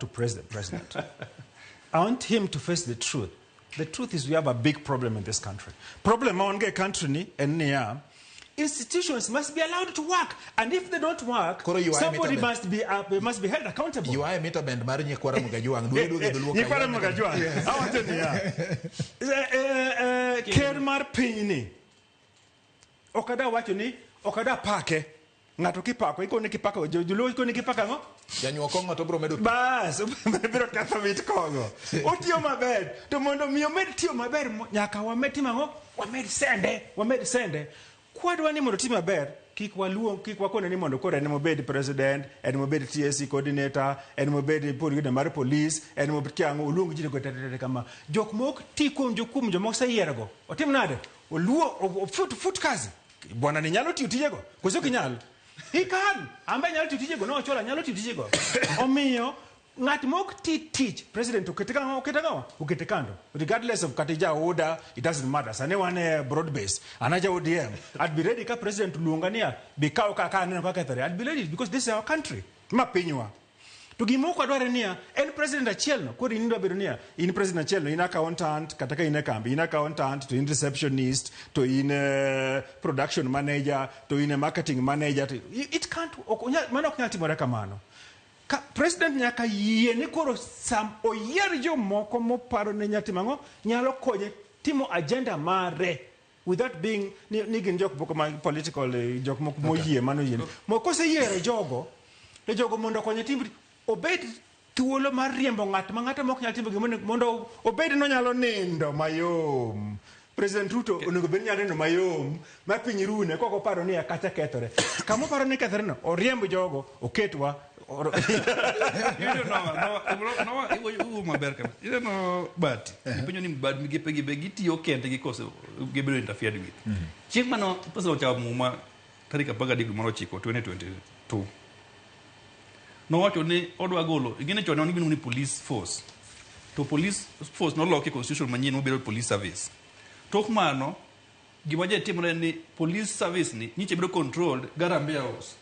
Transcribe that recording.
to praise the president. I want him to face the truth. The truth is we have a big problem in this country. Problem ma wan go e country ni en niya, institutions must be allowed to work, and if they don't work, Koro you are somebody mita- must be held accountable. Ywaye mita bend mar nyikwa Ramogi Ajwang'. Dwe duogo e dholuo ka, Nyikwa ywaye Ramogi mita- Ajwang'. Awacho niya, ker mar pinyni ok ada wacho ni ok ada pake ng'ato kipako ikone kipako joluo ikone kipako ang'o? Janyuok kong'o to biro medo pi. Bas, biro ketho mit kong'o. Otiyo maber to mondo mi omed tiyo maber nyaka wamed timo ang'o? Wamed sende, wamed sende. Kwadwa ni mondo oti maber, kik waluong, kik wakone ni mondo koro en emobed president, en emobed TSC coordinator, en emobed coordinator mar police, en emobed kiang'o, oluong ji go te te te kama. Jok mok ti kuom jo kuom joma oseyiergo. Otim nade? Oluo, ofut fut kazi. Bwana ni nyalo tiyo tijego? Koso ok inyal? He can. Ambe nyalo tiyo tijego, no Ochola nyalo tiyo tijego. Omiyo ng'at mok ti tich, president okete kang'o, okete kang'o, okete kando. Regardless of kata ija UDA, it doesn't matter. Sani wan e broad base. An aja ODM. I'd be ready ka president luonga niya, bi kaw ka ka aneno kaka kethore. I'd be ready because this is our country. Ma pinywa. To gima ok wadwar en niya, en president achiel no, koro in idwa bedo niya, in president achiel no, in accountant, kata ka in e kambi, in accountant, to in receptionist, to in production manager, to in a marketing manager. To, it can't, ok onyal, mano ok nyal timore kamano. Ka president nyaka yie ni koro sam oyier jomoko moparo ni nyalo timo ang'o, nyalo konye timo agenda mare without being ni gin jok moko ma political, jok moko moyie mano yie. Mo koseyiero jogo, to jogo mondo okonye tim obed thuolo mar riembo ng'at ma ng'ato mok nyal timo gima mondo obed nonyalo nindo mayom. President Ruto onego bed ni nyalo nindo mayom ma piny rune kok oparo ni kacha kethore. Kama oparo ni kethore no, oriemb jogo, oketwa. Iyudo nowa iwuoyo maber kabisa. Ineno Bati, ipenjo ni bad migepe gi be gitiyo kendgi koso gibedo interfered with. Chieng' mane president ochako muma tarik 13 dwe mar 9 2022. Nowacho ni odwa golo, ing'e ni chon ne giluongo ni police force. To police force noloki e constitution manyien mobedo police service. Tok mano, gima je timore en ni police service ni nyiche bedo controlled gi Harambee House.